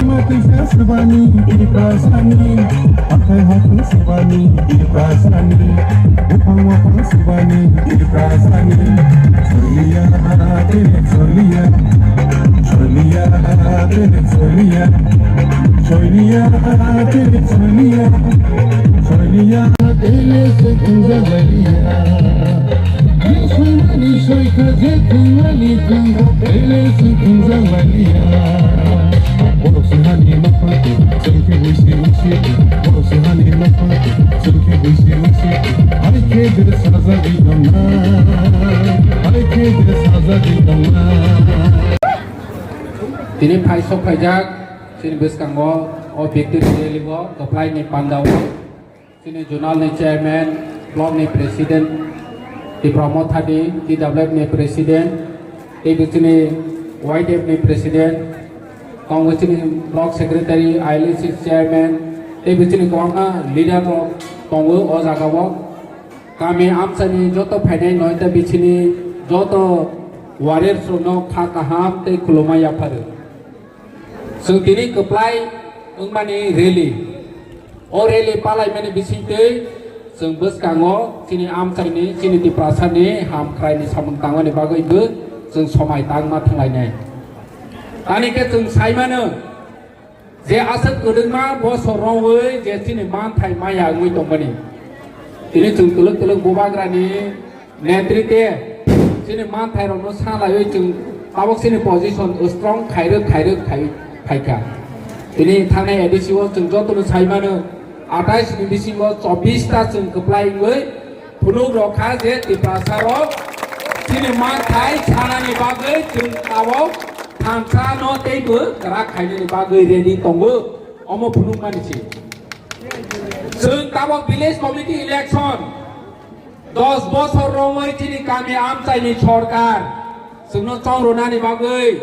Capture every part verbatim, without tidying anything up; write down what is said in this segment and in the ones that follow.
Mati sasbani ibrasani, akai hati sibani ibrasani, upang wapang sibani ibrasani. Choliya, choliya, choliya, choliya, choliya, choliya, choliya, choliya. Tele se kunja laliya. Soimani soika je thwngmani thwng, ele se thwngjak laliya. Borok se hani nokha, chwng khe buisi buisi. Borok se hani nokha, chwng khe buisi buisi. Hai khe je sajagwi tongna, hai khe je sajagwi tongna. Tini phaisok phaijak, chini bwskango o victory rally o kwplai ni pandao. Chini zonal ni chairman, block ni president, Tipra Motha ni T W F ni president, tei bo chini Y D F ni president, tongo chini block secretary, I L C chairman, tei bo chini kwbangma leader rok tongo o jaga o. Kami amchani joto phainai noita bichini joto warriors rokno kha kaham tei khulumma yapharu. Chwng tini kwplai wngmani rally. O rally palaimani bisingtwi chwng bwskango chini amchaini, chini Tiprasani hamkraini samung tangmani bagwi bo chwng somai tangma thanglainai. Tani khe chwng saimano je aswk kwdwkma bosor romwi je chini manthai maya wngwi tongmani. Tini chwng twlwk twlwk bubagrani Netrite chini manthairokno salaiwi chwng tabok chini position strong khairwk khairwk khai phaikha. Tini thangnai A D C o chwng jotono saimano atais ni bisingo chobbish ta chwng kwplai wngwi phunuk rok kha je Tiprasa rok chini manthai sanani bagwi chwng tabok thansa no teibo kwrak khainani bagwi ready tongo, omo phunukmani se. Chwng tabok village committee election dos bosor romwi chini kami amchaini sorkar chwngno chongrwnani bagwi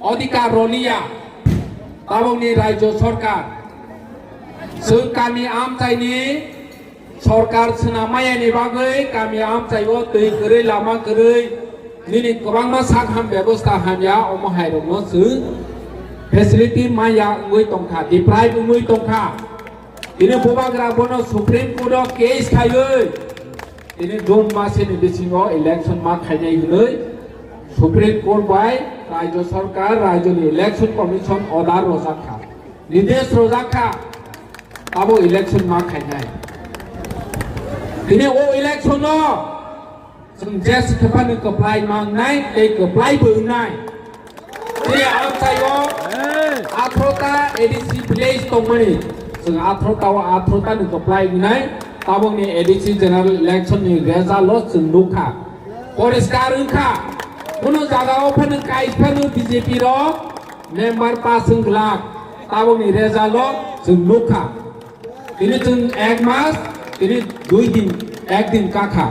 odhikar rwliya tabokni rajyo sorkar. Chwng kami amchaini sorkar swnam mayani bagwi kami amchaio twi kwrwi lama kwrwi nini kwbangma sak ham bebosta hamya omo hairokno chwng facility maya wngwi tongkha, deprive wngwi tongkha. Tini bubagra bono Supreme Court o case khaiwi tini June masini bisingo election ma khainai hwnwi Supreme Court bai Rajya Sarkar, Rajyani Election Commission order rojak kha, nidesh rojak kha, abo election ma khainai. Tini o election no Chwng je swkhe phano kwplai mangnai tei kwplai bo wngnai. Chini amchaio atharota A D C village tongmani. Chwng atharota o atharota ni kwplai wngnai. Tabokni A D C general election ni result o chwng nukha. Poriskar wngkha. Kuno jaga o phano kaisa phano B J P rok member pass wng glak. Tabokni result o chwng nukha. Tini chwng ek mas, tini dui din, ek din kakha.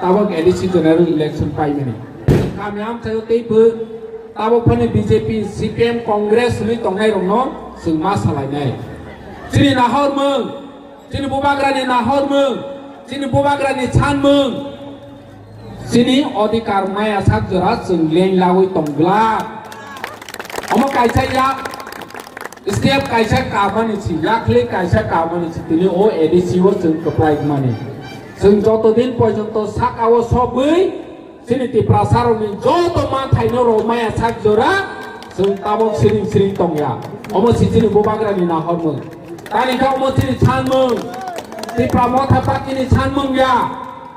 Tabok A D C general election paimani. Kami amchaio tei bo tabok phano B J P, C P M, Congress hwnwi tongnai rokno chwng ma salainai. Chini nahormung, chini bubagrani nahormung, chini bubagrani sanmung. Chini odhikar maya sak jora chwng leng lagwi tong glak. Omo kaisa yak step kaisa kamani si, yakli kaisa kamani si, tini o A D C o chwng kwplai mani. Chwng joto din porjonto saka o sobwi chini Tiprasa rokni joto manthai no rw maya sak jora chwng tabok siring siring tongya. Omo si chini bubagrani nahormung. Tani khe omo chini sanmung. Tipra Motha Party ni sanmung ya.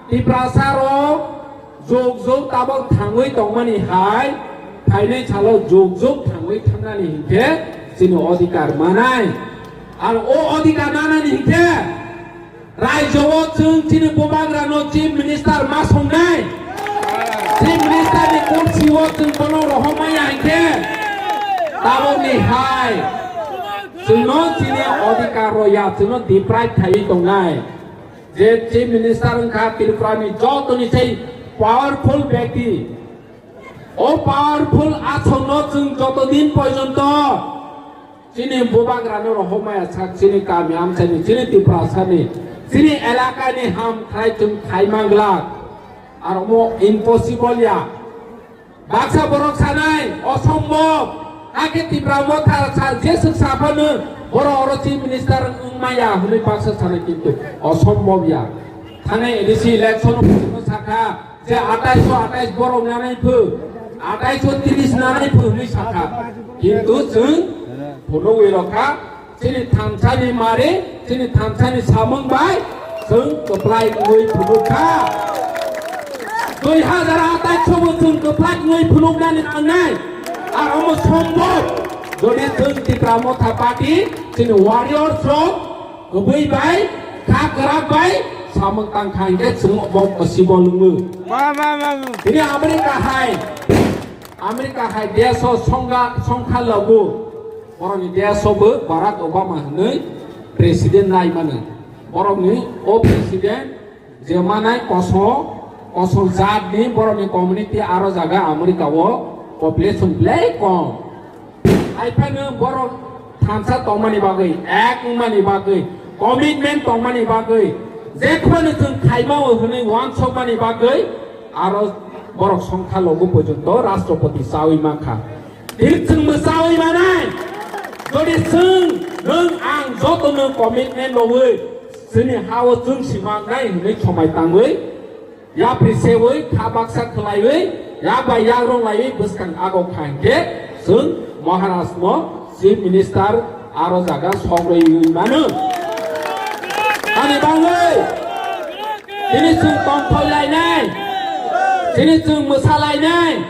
Tiprasa rok jog jog tabok thangwi tongmani hai, phainai salo jog jog thangwi thangnani hinkhe chini odhikar manai. Ar o odhikar manani hinkhe rajyo o chwng chini bubagrano chief minister ma songnai. Chief minister ni kursi o chwng bono rohormaya hinkhe tabokni hai chwngno chini odhikar rwya, chwngno deprive khaiwi tongnai. Je chief minister wngkha Tripura ni jotoni sei powerful byakti. O powerful asokno chwng joto din porjonto chini bubagrano rohormaya sak chini kami amchaini, chini Tiprasani, chini elakani ham khlai chwng khai manglak. Ar omo impossible ya. Baksa borok sanai, osombob. Ake Tipra Motha sa, jeswk saphano, borok oro chief minister wngmaya hwnwi baksa sanai, kintu osombob ya. Thanai A D C election o sakha, je atais so atais borok nanai phu, atais so tris nanai phu hwnwi sakha. Kintu chwng phunugwi rokha, chini thamsani mari, chini thamsani samung bai chwng kwplai wngwi phunukha. Dui hazar atais sobo chwng kwplai wngwi phunuknani nangnai. Ar omo sombhob, jodi chwng Tipra Motha Party, chini warriors rok, kwbwi bai, kha kwrak bai samung tangkha hwnkhe chwng bo kwsibo lwngo. Ba, ba, ba, ba. Tini America hai, America hai desh o songkha, songkha logo, borokni desh o bo Barack Obama hwnwi president nai mano. Borokni o president je manai koso, koso jat ni borokni community aro jaga America o population belai kom. Haiphano borok thansa tongmani bagwi, ek wngmani bagwi, commitment tongmani bagwi, jephano chwng khaimao hwnwi uansukmani bagwi, aro borok songkha logo porjonto Rashtrapati chawi mankha. Tini chwng mwchawi manai, jodi chwng, nwng, ang jotono commitment lowi, chini ha-o chwng simangnai hwnwi somai tangwi, yapri sewi, kha baksa khwlaiwi, yak bai yak rok laiwi bwskang ago kha hwnkhe, chwng Maharashtra no Chief Minister aro jaga sogrwi wngwi mano. Ani bagwi, tini chwng tongthoi lainai, tini chwng mwsa lainai,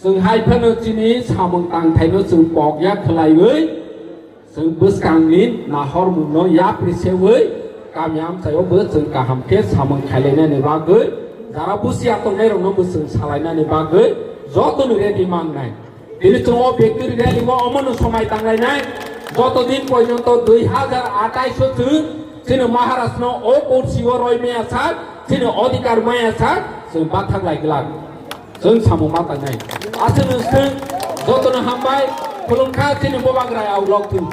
chwng hai phano chini samung tangthaino chwng pokya khwlaiwi, chwng bwskangni nahormungno yapri sewi kami amchaio bo chwng kaham khe samung khailainani bagwi, jara busia tongnairokno bo chwng salainani bagwi jotoni ready mangnai. Tini chwng o victory rally o omono somai tanglainai. Joto din porjonto dui hazar atais o chwng chini Maharashtra no o kursi o roi maya sak, chini odhikar maya sak, chwng bathak lai glak. Chwng samung ma tangnai. Aswk nwng swng, jotono hambai, khulumkha chini bobagrai aulok thung.